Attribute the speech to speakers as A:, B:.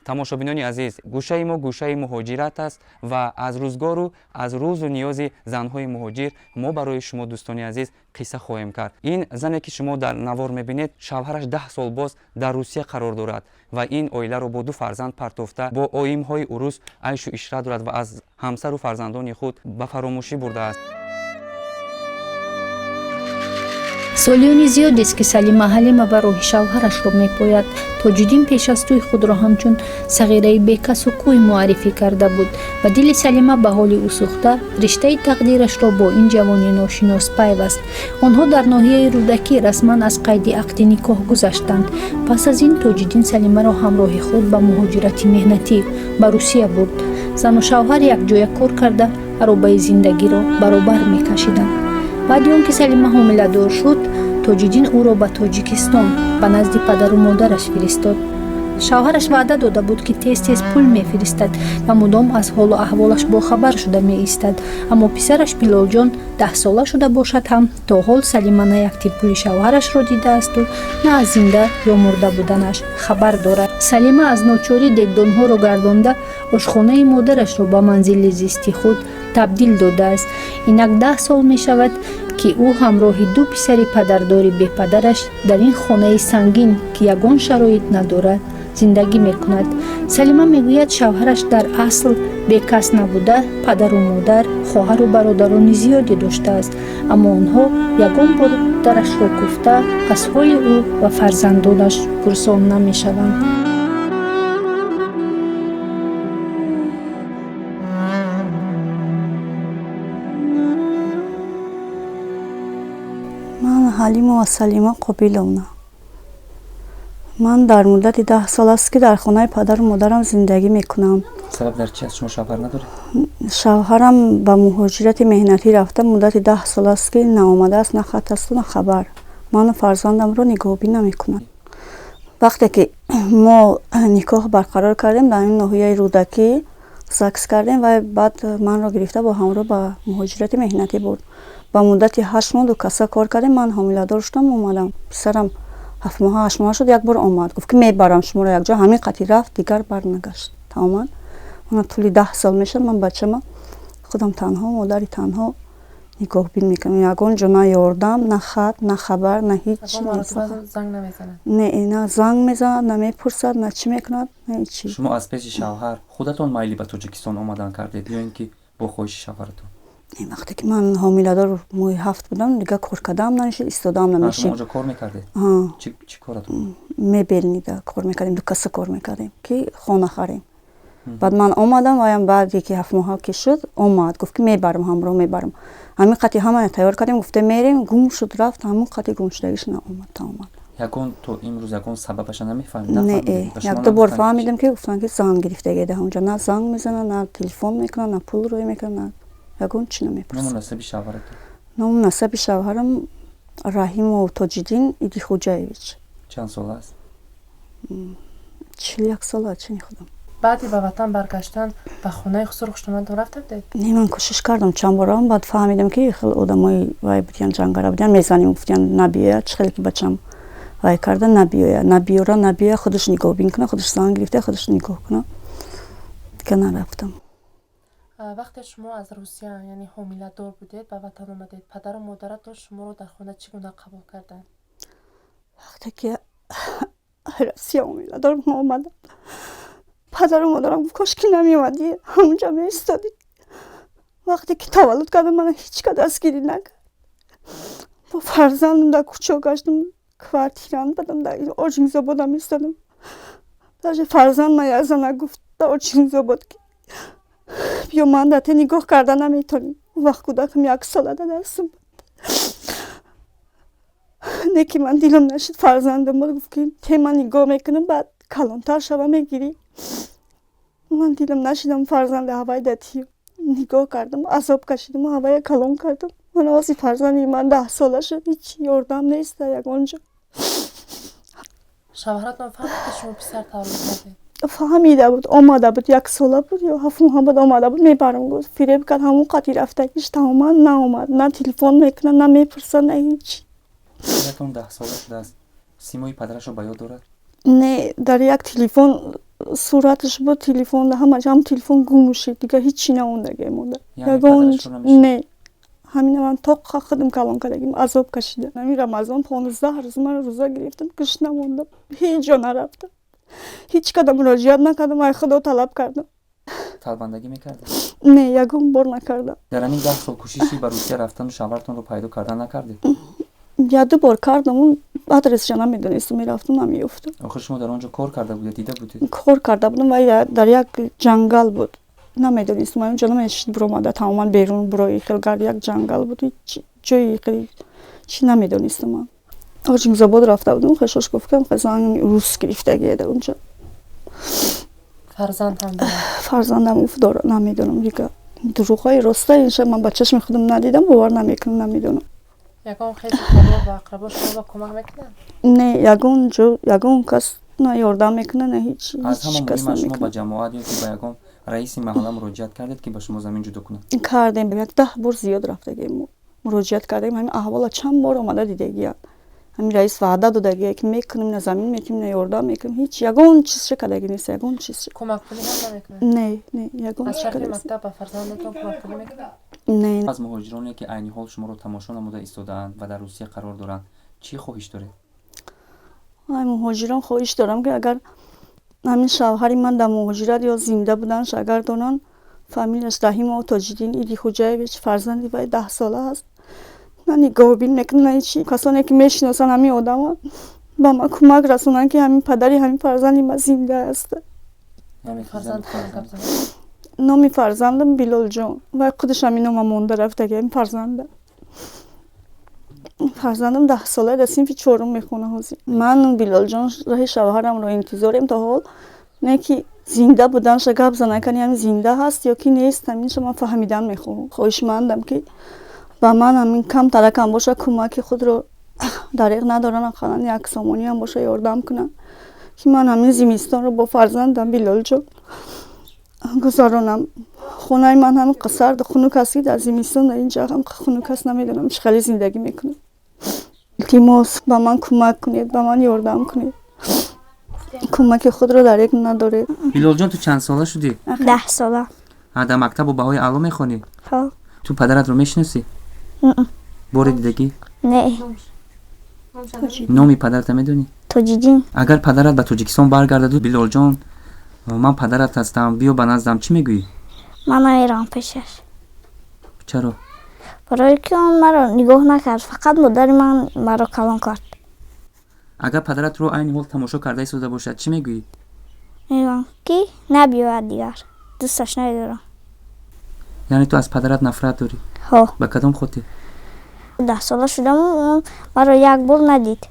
A: Тамошобинони азиз, гӯшаи мо гӯшаи муҳоҷират аст ва аз рӯзгору аз рӯзу ниёзи занҳои муҳоҷир мо барои шумо, дӯстони азиз, қисса хоҳем кард. Ин зане, ки шумо дар навор мебинед, шавҳараш 10 сол боз дар Русия қарор дорад ва ин оиларо бо ду фарзанд партофта, бо оимҳои урус айшу ишрат дорад ва аз ҳамсару фарзандони худ ба фаромӯшӣ бурдааст.
B: Солиёни зиёдест, ки Салима Ҳалимова роҳи шавҳарашро мепояд. Тоҷиддин пеш аз тӯй худро ҳамчун сағираи бекасу кӯй муаррифӣ карда буд ва дили Салима ба ҳоли ӯ сӯхта, риштаи тақдирашро бо ин ҷавони ношинос пайваст. Онҳо дар ноҳияи Рӯдакӣ расман аз қайди ақди никоҳ гузаштанд. Пас аз ин Тоҷиддин Салимаро ҳамроҳи худ ба муҳоҷирати меҳнатӣ ба Русия бурд. Зану шавҳар якҷоя кор карда, аробаи зиндагиро баробар мекашиданд. Баъди он ки Салима ҳомиладор шуд, Тоҷиддин ӯро ба Тоҷикистон, ба назди падару модараш фиристод. Шавҳараш ваъда дода буд, ки тез тез пул мефиристад ва мудом аз ҳолу аҳволаш бохабар шуда меистад. Аммо писараш Билолҷон 10сола шуда бошад ҳам, то ҳол Салима на як тин пули шавҳарашро дидаасту на аз зинда ё мурда буданаш хабар дорад. Салима аз ночорӣ дегдонҳоро гардонда, ошхонаи модарашро ба манзили зисти худ табдил додааст. Инак 10 сол мешавад, ки ӯ ҳамроҳи ду писари падардори бепадараш дар ин хонаи сангин, ки ягон шароит надорад, зиндагӣ мекунад. Салима мегӯяд, шавҳараш дар асл бекас набуда, падару модар, хоҳару бародарони зиёде доштааст, аммо онҳо ягон бор дарашро кӯфта, аз ҳоли ӯ ва фарзандонаш пурсон намешаванд.
C: Ман Ҳалимова Салима Қобиловна. Ман дар муддати 10 сол аст, ки дар хонаи падару модарам зиндагӣ мекунам.
A: Сабаб дар чи аст? Шумо шавҳар надоред?
C: Шавҳарам ба муҳоҷирати меҳнатӣ рафта, муддати 10 сол аст, ки наомадааст, на хат асту на хабар. Ману фарзандамро нигоҳубин намекунад. Вақте ки мо никоҳ барқарор кардем, дар ин ноҳияи Рӯдакӣ ЗАГС кардем ва баъд манро гирифта, бо ҳамроҳ ба муҳоҷирати меҳнатӣ бурд. Ба муддати 8 моҳ ду каса кор кардем. Ман ҳомиладор шудам, омадам. Писарам 7 моҳа, 8 моҳа шуд. Як бор омад, гуфт, ки мебарам шуморо якҷо. Ҳамин қатӣ рафт, дигар барнагашт тамоман. Мана тӯли 10 сол мешавад, ман бачама худам танҳо, модари танҳо, нигоҳбин мекунам. Ягон ҷо на ёрдам, на хат, на хабар, на ҳеҷ. Не, на занг мезанад, на мепурсад, на чӣ мекунад, на ҳечи.
A: Шумо аз пеши шавҳар худатон майли ба Тоҷикистон омадан кардед ё ин ки бо хоҳиши шавҳаратон?
C: Вақте ки ман ҳомиладор моҳи ҳафт будам, дигар кор кардаам намешид, истодаам намешид.
A: Онҷо кор мекардед? Чӣ коратон?
C: Мебельный да кор мекардем, ду каса кор мекардем, ки хона харем. Баъд ман омадам, ваям баъде ки 7 моҳа ки шуд, омад, гуфт, ки мебарам, ҳамроҳ мебарам. Ҳамин қати ҳамая тайёр кардем, гуфте мерем, гум шуд, рафт. Ҳамон қати гумшудагиш наомад, таомад.
A: Ягон то имрӯз ягон сабабаша намефаҳмед?
C: Не, як-ду бор фаҳмидем, ки гуфтанд, ки зан гирифтагида. Ҳамонҷо на занг мезанад, на телефон мекунад, на пул рӯй мекунад, на ягон чӣ намепурсад.
A: Ному насаби шавҳаратон?
C: Ному насаби шавҳарам Раҳимов Тоҷиддин Идихуҷаевич.
A: Чанд сола аст?
C: 41 сола, чини худам.
D: Баъди ба ватан баргаштан ба хонаи хусуру хушдомадон рафта будед?
C: Не, ман кӯшиш кардам чанд борам, баъд фаҳмидам, ки хеле одамои вай будиян, ҷангара будиян, мезанем гуфтиян, набиёяд. Чӣ хеле ки бачам вай карда, набиёяд, набиёра, набиёя, худаш нигоҳбин кунад, худаш зан гирифта, худаш нигоҳ кунад. Дига нарафтам.
D: Вақте шумо аз Русия, яъне ҳомиладор будед, ба ватан омадед, падару модаратон шуморо дар хона чӣ гуна қабул карданд?
C: Вақте ки Россия ҳомиладор омадам, падару модарам гуфт: «Кошки намеомадӣ, ҳамунҷа меистодӣ». Вақте ки таваллуд кардам, мана ҳеҷ ка дастгирӣ накард. Бо фарзандам дар кӯчо гаштам, квартирант будам, дар Очинзободам истодам. Даже фарзанд ма як зана гуфт дар Очинзобод, ки биё, ман дар те нигоҳ карда наметонӣ. Он вақт кӯдакам 1 сола дар дастам буд. Не ки ман дилам нашид, фарзандам буд. Гуфт, ки те ман нигоҳ мекунам, баъд калонтар шава, мегирӣ. Ман дилам нашидам, фарзанди ҳавай датӣ нигоҳ кардам, азоб кашидам, ҳавая калон кардам. Ман ози фарзанди ман 10сола шуд, ҳеҷ ёрдам нест дар ягон ҷо.
D: Шавҳаратон фаҳмид, ки шумо писар таваллуд кардед?
C: Фаҳмида буд, омада буд, 1 сола буд ё 7 моҳа буд, омада буд, мебарам гуфт, фиреб кард, ҳамон қати рафтагиш тамоман наомад, на телефон мекунад, на мепурсад, на ҳеҷ.
A: Писаратон 10сола шудааст, симои падарашро ба ёд дорад?
C: Не, дар як телефон. Сураташ бо телефон, ҳама ҳам телефон гум шид, дигар ҳичи намондаге монда.
A: Ягон
C: не, ҳамина ман тоқа худам калон кардагим, азоб кашида. Ҳамин Рамазон 15 рӯз ман рӯза гирифтам, гушна мондам, ҳеҷ ҷо нарафтам, ҳеҷ када муроҷиат накардам, ай Худо талаб кардам.
A: Талбандагӣ мекардед?
C: Не, ягон бор накардам.
A: Дар ҳамин 10 сол кӯшиши ба Русия рафтану шавҳартонро пайдо кардан накардед?
C: Як ду бор кардам, адресша намедонистам, мерафтам, намеёфтам.
A: Охир шумо дар он ҷо кор карда будед, дида будед.
C: Кор карда будам ва дар як ҷангал буд, намедонистам, онҷо намешид биромада, тамоман берун бурои, хел гард як ҷангал буд, ҷои хеле чӣ намедонистам. Ман Ҳоҷингзобод рафта будам, хешош гуфт, ки зан рус гирифтагие дар онҷо.
D: Фарзанд ҳам дорад?
C: Фарзандам гуфт, дора, намедонам, дига дурӯғҳои роста инша ман ба чашми худам надидам, бовар намекунам, намедонам.
D: Ягон хешу табор ва ақрабо шумо ба кӯмак мекунанд?
C: Не, ягон ҷо ягон кас на ёрдам мекунад, на ҳеҷ.
A: Аз ҳама муҳим, шумо ба ҷамоат ё ки ба ягон раиси маҳалла муроҷиат кардед, ки ба шумо замин ҷудо кунад?
C: Кардем, як 10 бор зиёд рафтагем, муроҷиат кардем. Ҳамин аҳвола чанд бор омада дидагиянд. Ҳамин раис ваъда додагия, ки мекунем, на замин метим, на ёрдам мекунем, ҳеҷ ягон чизша кардагӣ нест, ягон чиз.
D: Кӯмакпулӣ ҳам намекунад?
C: Не, не, ягон.
D: Аз шарфи мактаб ба фарзандатон кӯмакпулӣ мекунад?
C: Не.
A: Аз муҳоҷироне, ки айни ҳол шуморо тамошо намуда истодаанд ва дар Русия қарор доранд, чӣ хоҳиш доред?
C: Ай муҳоҷирон хоҳиш дорам, ки агар ҳамин шавҳари ман дар муҳоҷират ё зинда буданаш агар донанд, фамилияш Раҳимов Тоҷиддин Идихуҷаевич, фарзанди вай 10-сола аст, на нигоҳубин мекунад, на ҳечи. Касоне ки мешиносанд ҳамин одама, ба ман кӯмак расонанд, ки ҳамин падари ҳамин фарзанди ман зинда аст. Номи фарзандам Билолҷон. Вай худаш ҳамин нома монда рафтаги. Ҳамин фарзанда, фарзандам 10-сола, дар синфи чорум мехона ҳозир. Ман Билолҷон раҳи шавҳарамро интизорем то ҳол, не ки зинда буданша гап занан, кани ҳамин зинда ҳаст ё ки нест, ҳаминша ман фаҳмидан мехоҳам. Хоҳишмандам, ки ба ман ҳамин камтаракам боша кӯмаки худро дариқ надоранд, ақаллан як сомониам боша ёрдам кунанд, ки ман ҳамин зимистонро бо фарзандам Билолҷон гузаронам. Хонаи ман ҳамин сарду хунук аст, ки дар зимистон дар инҷа ҳам хунук аст, намедонам, чӣ хеле зиндагӣ мекунам. Илтимос, ба ман кӯмак кунед, ба ман ёрдам кунед, кӯмаки худро дарег надоред.
A: Билолҷон, ту чанд сола шудӣ?
E: 10 сола.
A: Дар мактабу баҳои аъло мехонӣ?
E: Ҳо.
A: Ту падаратро мешиносӣ? Боре дидагӣ?
E: Не.
A: Номи падарата медонӣ?
E: Тоҷиддин.
A: Агар падарат ба Тоҷикистон баргардаду: «Билолҷон, ман падарат ҳастам, биё ба наздам», чӣ мегӯӣ?
E: Ман намеравам пешаш.
A: Чаро?
E: Барое ки он маро нигоҳ накард, фақат модари ман маро калон кард.
A: Агар падаратро айни ҳол тамошо карда истода бошад, чӣ мегӯӣ?
E: Мегӯям, ки набиёяд дигар, дӯсташ надорам.
A: Яъне ту аз падарат нафрат дорӣ?
E: Ҳо.
A: Ба кадом хотир?
E: 10-сола шудаму он маро як бор надид.